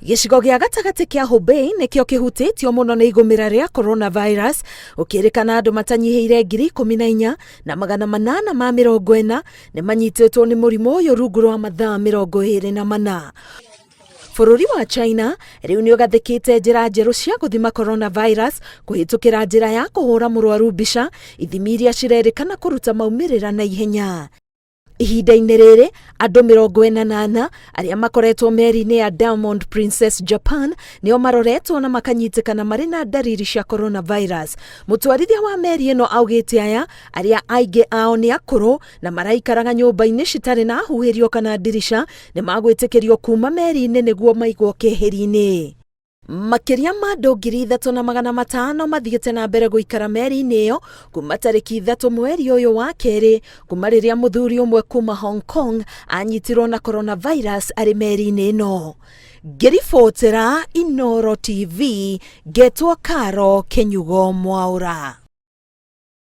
Gĩcigo gĩa gatagatĩ kĩa Hubei nĩkĩo kĩhutĩtio mũno nĩ igũmĩra rĩa coronavirus, gũkĩrĩkana andũ matanyihĩire 14,840 nĩ manyitĩtwo nĩ mũrimũ ũyũ rungu rwa mathaa 24. Bũrũri wa China rĩu nĩ ũgathĩkĩte njĩra njerũ cia gũthima coronavirus kũhĩtũkĩra njĩra ya kũhũra mũrwaru mbica, ithimi iria cirerĩkana kũruta maumĩrĩra na ihenya. Ihinda-inĩ rĩrĩ, andũ 44 arĩa makoretwo meri-inĩ ya Diamond Princess Japan nĩo maroretwo na makanyitĩkana marĩ na ndariri cia coronavirus. Mũtwarithia wa meri ĩno augĩte aya arĩa aingĩ ao nĩ akũrũ na maraikaraga nyũmba-inĩ citarĩ na huhĩrio kana ndirica nĩ magwĩtĩkĩrio kuma meri-inĩ nĩguo maigwo keheri-inĩ. Makĩria ma andũ 3,500 mathiĩte na mbere gũikara meri-inĩ ĩyo kuma tarĩki 3 mweri ũyũ wa kerĩ kuma rĩrĩa mũthuri ũmwe kuma Hong Kong anyitirwo na coronavirus arĩ meri-inĩ ĩno. Ngĩribotera Inooro TV, ngetwo Karo Kĩnyugo Mwaũra.